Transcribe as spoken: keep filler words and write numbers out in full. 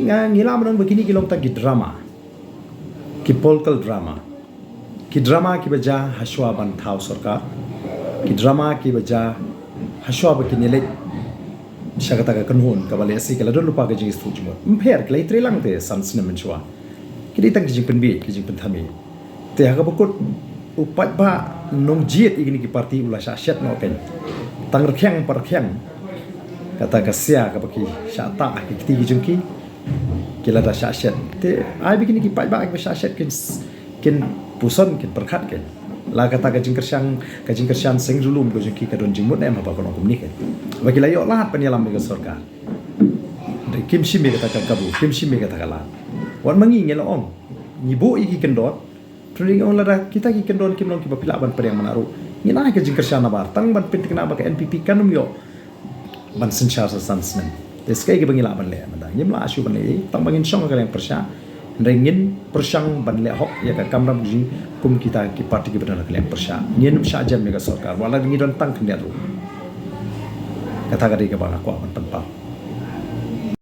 Nga ngi la mynta ba kini ki long tang ki drama, ki political drama, ki drama kiba jia hashwa ban thaw sorkar, ki drama kiba jia hashwa ba kini leit sha kata ka kynhun kaba leh shi ka la don lypa ka jingïasyllok jingmut. Ym pher, ki la ïatrei lang te san snem mynshuwa. Ki dei tang ki jingpynbiej, ki jingpynthame. Te ha kaba kut u paidbah nongjied ïa kini ki party u la shah shet noh kein. Tang rkhiang pa rkhiang kata ka sia kaba ki shah tah ha ki kti ki jong ki, ki la da shah shet. Te ai ba kini ki paidbah kiba shah shet kin s-, kin puson, kin pyrkhat kein. La kata ka jingkyrshan, ka jingkyrshan seng jyllum ka jong ki ka don jingmut ne em haba ka long kumne kein? Ba ki la ïoh lad ban ïalam bad ka sorkar. Te kim shim ïa kata ka kabu, kim shim ïa kata ka lad. Wat ma ngi ngi la ong, ngi buh ïa ki kyndon. Te ngi ong lada kita ki kyndon kim long kiba phi lah ban pdiang mynta ruh, ngin ai ka jingkyrshan nabar tang ban pynthikna ba ka N P P kan ym ïoh ban synshar sa san snem. Te shaei kaba ngi lah ban leh mynta? Ngim lah shuh ban leh ei, tang ba ngin shong ha ka liang pyrshah. Hynrei ngin pyrshang ban leh hok ïa ka kamram jong ngi kum kita ki party kiba don ha ka liang pyrshah. Ngin ym shah jem ïa ka sorkar wat la ngi don tang khyndiat ruh. Kata ka dei kaba nga kwah ban pynpaw.